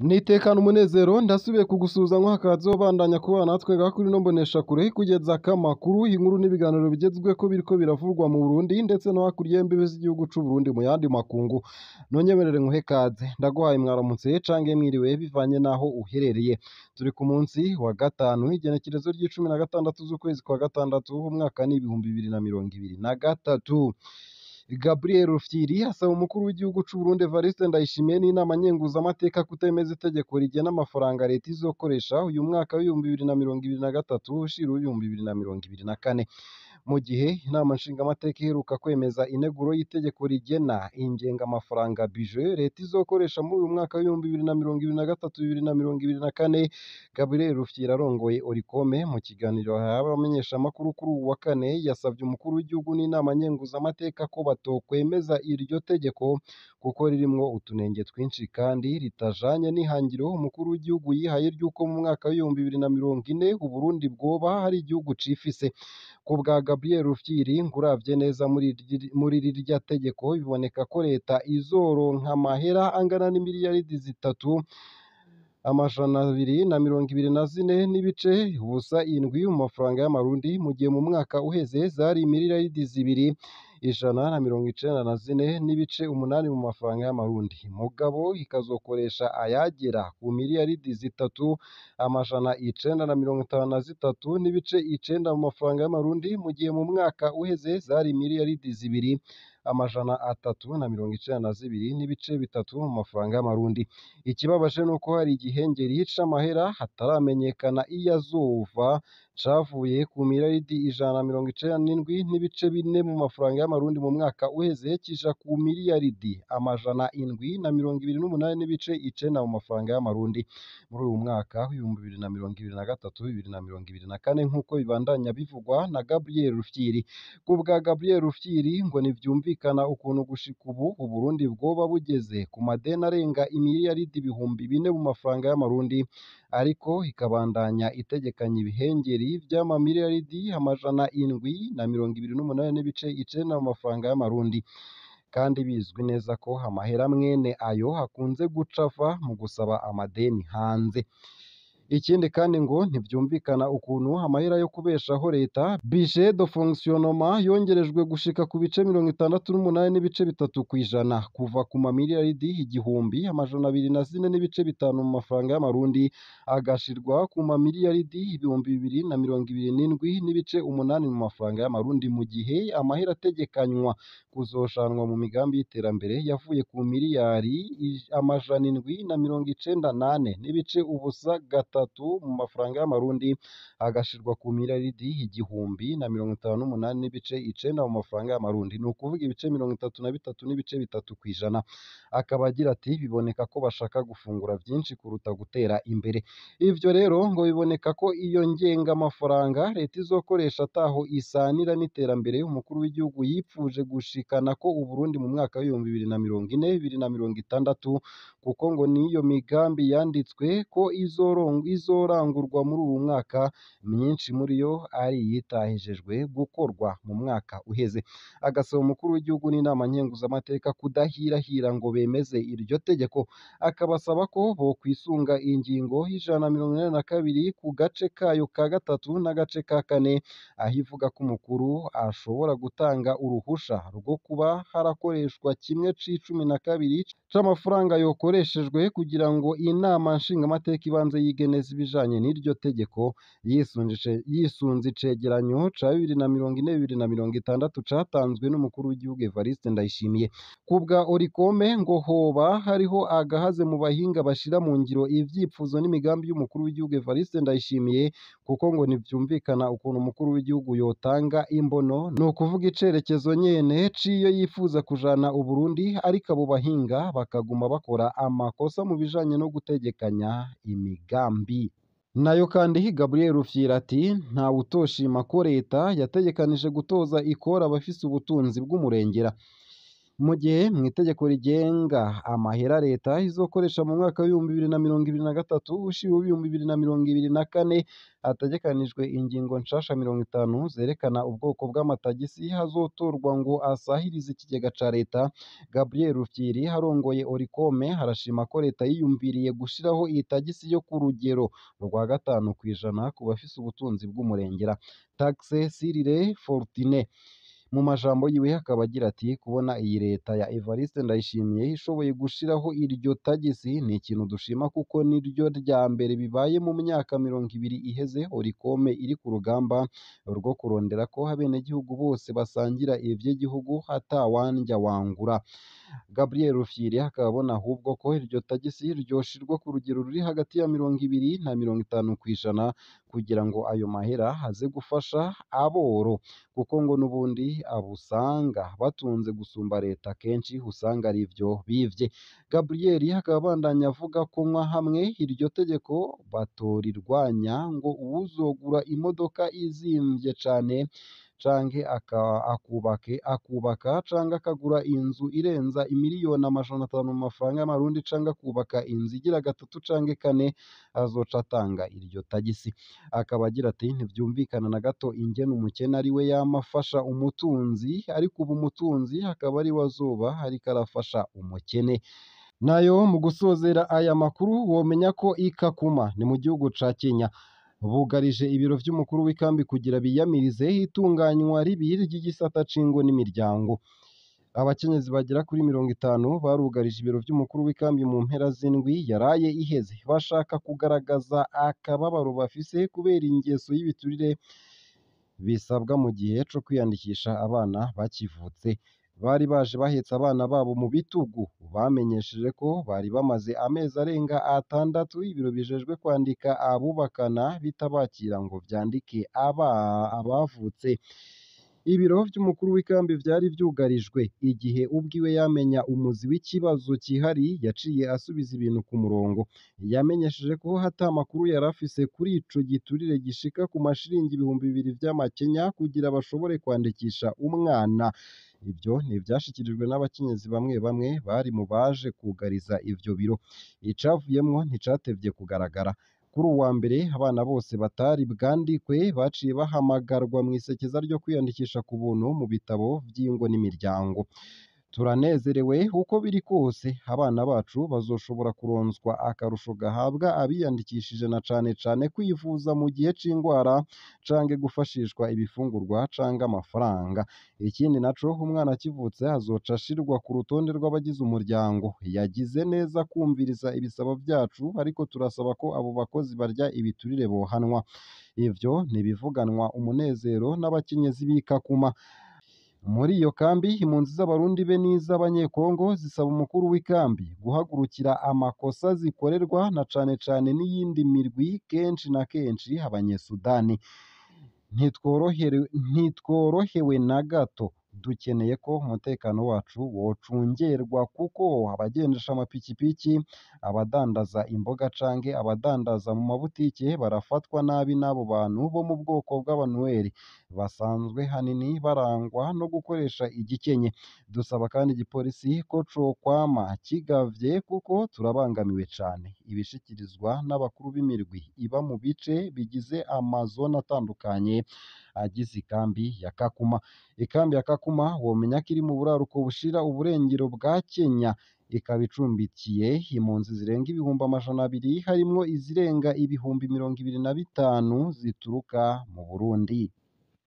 Nitekana umunezero ndasubiye kugusuhuza nk'akazi bandanya kubana natwe kuri ino mboneshakure kugeza kamakuru inkuru n'ibiganiro bigezweho biriko biravurwa mu Burundi ndetse no hakurya y'imbibe z'igihugu c'u Burundi mu yandi makungu. Nonyemerere nkuhe kaze, ndaguhaye mwaramutse canke mwiriwe bivanye naho uherereye. Turi ku munsi wa gatanu igenekerezo ry'icumi na gatandatu z'ukwezi kwa gatandatu umwaka ni 2023. Gabriel Rufyiri asaba umukuru w'igihugu c'u Burundi Evariste Ndayishimiye n'inama nkenguzamateka kutemeza itegeko rigena amafaranga leta izokoresha uyu mwaka w'2023 ushira uw'2024. Mu gihe inama nshingamateka iheruka kwemeza integuro y'itegeko rigena ingengamafaranga budget leta izokoresha muri uyu mwaka w'2023 2024, Gabriel Rufyiri arongoye Orikome mu kiganiro yahaye abamenyeshamakuru kuri uwu wa kane yasavye umukuru w'igihugu n'inama nkenguzamateka ko batokwemeza iryo tegeko kuko ririmwo utunenge twinshi kandi ritajanye n'ihangiro umukuru w'igihugu yihaye ry'uko mu mwaka w'2040 Uburundi bwoba hari igihugu cifise. Ku bwa Gabriel Rufyiri ngo uravye neza muri rirya tegeko biboneka ko leta izoronka amahera angana n'imiliyaridi 3 224.07 mu mafaranga y'amarundi, mu gihe mu mwaka uheze zari imiliyaridi 2 194.8 mu mafaranga y'amarundi, mugabo ikazokoresha ayagera ku miliyaridi 3 953.9 mu mafaranga y'amarundi, mu gihe mu mwaka uheze zari imiliyaridi 2 392.3 mu mafaranga y'amarundi. Ikibabaje nuko hari igihengeri c'amahera hataramenyekana iyo azova, cavuye ku miliyaridi 197.4 mu mafaranga y'amarundi mu mwaka uheze kija ku miliyaridi 728.9 mu mafaranga y'amarundi muri uyu mwaka w'2023 2024, nk'uko bibandanya bivugwa na Gabriel Rufyiri. Ku bwa Gabriel Rufyiri ngo ntivyumvikana ukuntu gushika ubu Uburundi bwoba bugeze ku madeni arenga imiliyaridi 4000 mu mafaranga y'amarundi, ariko ikabandanya itegekanya ibihengeri vy'amamiliyaridi 728.9 mu mafaranga y'amarundi, kandi bizwi neza ko amahera mwene ayo akunze guca ava mu gusaba amadeni hanze. Ikindi kandi ngo ntivyumvikana ukuntu amahera yo kubeshaho leta, budget de fonctionnement, yongerejwe gushika ku bice 68.3%, kuva ku mamiliyaridi 1 204.5 mu mafaranga y'amarundi agashirwa ku mamiliyaridi 2027.8 mu mafaranga y'amarundi, mu gihe amahera ategekanywa kuzoshanwa mu migambi y'iterambere yavuye ku miliyari 794.03 mu mafaranga y'amarundi agashirwa ku miliyaridi 1058.9 mu mafaranga y'amarundi, ni ukuvuga ibice 33.3%. Akaba agira ati biboneka ko bashaka gufungura vyinshi kuruta gutera imbere. Ivyo rero ngo biboneka ko iyo ngengamafaranga leta izokoresha ataho isanira n'iterambere umukuru w'igihugu yipfuje gushikana ko Uburundi mu mwaka w'2040 2060, kuko ngo niyo migambi yanditswe ko izorangurwa muri uwu mwaka, myinshi muri yo ari iyitahejejwe gukorwa mu mwaka uheze. Agasaba umukuru w'igihugu n'inama nkenguzamateka kudahirahira ngo bemeze iryo tegeko, akabasaba ko bokwisunga ingingo y'182 ku gace kayo ka gatatu n'agace ka kane, aho ivuga ko umukuru ashobora gutanga uruhusha rwo kuba harakoreshwa 1/12 c'amafaranga yokoreshejwe kugira ngo inama nshingamateka ibanze yige neza ibijanye n'iryo tegeko yisunze icegeranyo ca 2040 2060 catanzwe n'umukuru w'igihugu Evariste Ndayishimiye. Ku bwa Orikome ngo hoba hariho agahaze mu bahinga bashira mu ngiro ivyifuzo n'imigambi y'umukuru w'igihugu Evariste Ndayishimiye, kuko ngo ntivyumvikana ukuntu umukuru w'igihugu yotanga imbono, ni ukuvuga icerekezo nyene c'iyo yifuza kujana Uburundi, ariko abo bahinga bakaguma bakora amakosa mu bijanye no gutegekanya imigambi. Nayo kandi Gabriel Rufyiri ati ntawutoshima ko leta yategekanije gutoza ikora abafise ubutunzi bw'umurengera. Mu gihe mw'itegeko rigenga amahera leta izokoresha mu mwaka w'2023 ushira uw'2024 hategekanijwe ingingo nshasha 50 zerekana ubwoko bw'amatagisi hazotorwa ngo asahirize ikigega ca leta. Gabriel Rufyiri arongoye Orikome arashima ko leta yiyumviriye gushiraho itagisi yo ku rugero rwa 5% ku bafise ubutunzi bw'umurengera, taxe sur les fortunes. Mu majambo yiwe akaba agira ati: "Kubona iyi leta ya Evariste Ndayishimiye ishoboye gushiraho iryo tagisi ni ikintu dushima kuko niryo rya mbere bibaye mu myaka 20 iheze Orikome iri ku rugamba rwo kurondera ko abenegihugu bose basangira ivy'igihugu atawandya wangura." Gabriel Rufyiri akaba abona ahubwo ko iryo tagisi ryoshirwa ku rugero ruri hagati ya 20 na 50% kugira ngo ayo mahera aze gufasha aboro, kuko ngo n'ubundi abusanga batunze gusumba leta kenshi usanga arivyo bivye. Gabriel akaba abandanya avuga ko nka hamwe iryo tegeko batorirwanya ngo uwuzogura imodoka izimvye cane canke akubaka canke akagura inzu irenza imiliyoni 500 mu mafaranga y'amarundi canke akubaka inzu igira gatatu canke kane azoca atanga iryo tagisi. Akaba agira ati: "Ntivyumvikana na gato ingene umukene ari we yama afasha umutunzi, ariko ubu umutunzi akaba ari we azoba ariko arafasha umukene." Nayo mu gusozera aya makuru womenya ko i Kakuma ni mu gihugu ca Kenya bugarije ibiro vy'umukuru w'ikambi kugira biyamirize itunganywa ribi ry'igisata c'ingo n'imiryango. Abakenyezi bagera kuri 50 barugarije ibiro vy'umukuru w'ikambi mu mpera z'indwi yaraye iheze, bashaka kugaragaza akababaro bafise kubera ingeso y'ibiturire bisabwa mu gihe co kwiyandikisha abana bakivutse. Bari baje bahetse abana babo mu bitugu, bamenyesheje ko bari bamaze amezi arenga 6 ibiro bijejwe kwandika abubakana bitabakira ngo vyandike abavutse. Ibiro vy'umukuru w'ikambi vyari vyugarijwe igihe ubwiwe yamenya umuzi w'ikibazo kihari, yaciye asubiza ibintu ku murongo. Yamenyesheje ko ata makuru yari afise kuri ico giturire gishika ku mashiringi 2000 vy'amakenya kugira bashobore kwandikisha umwana. Ivyo ni ivyashikirijwe n'abakenyezi bamwe bamwe bari mu baje kugariza ivyo biro. Icavuyemwo nticatevye kugaragara. Kuri uwa mbere abana bose batari bwandikwe baciye bahamagarwa mw'isekeza ryo kwiyandikisha ku buntu mu bitabo vy'ingo n'imiryango. Turanezerewe uko biri kose abana bacu bazoshobora kuronswa akarusho gahabwa abiyandikishije na cane cane kwivuza mu gihe c'ingwara canke gufashishwa ibifungurwa canke amafaranga. Ikindi naco umwana akivutse azoca ashirwa ku rutonde rw'abagize umuryango. Yagize neza kumviriza ibisabo vyacu, ariko turasaba ko abo bakozi barya ibiturire bohanwa. Ivyo ntibivuganwa umunezero n'abakenyezi b'i Kakuma. Muri iyo kambi impunzi z'Abarundi be n'iz'Abanyekongo zisaba umukuru w'ikambi guhagurukira amakosa zikorerwa na cane cane n'iyindi mirwi kenshi na kenshi Abanyesudani. Ntitworohewe na gato, dukeneye ko umutekano wacu wocungerwa kuko abagendesha amapikipiki, abadandaza imboga canke abadandaza mu mabutike barafatwa nabi n'abo bantu bo mu bwoko bw'abanuweri basanzwe hanini barangwa no gukoresha igikenye. Dusaba kandi igipolisi ko cokwama kigavye kuko turabangamiwe cane. Ibishikirizwa n'abakuru b'imirwi iba mu bice bigize amazone atandukanye agize ikambi ya Kakuma. Ikambi ya Kakuma womenya ko iri mu buraruko bushira uburengero bwa Kenya, ikaba icumbikiye impunzi zirenga 200,000 harimwo izirenga 25,000 zituruka mu Burundi.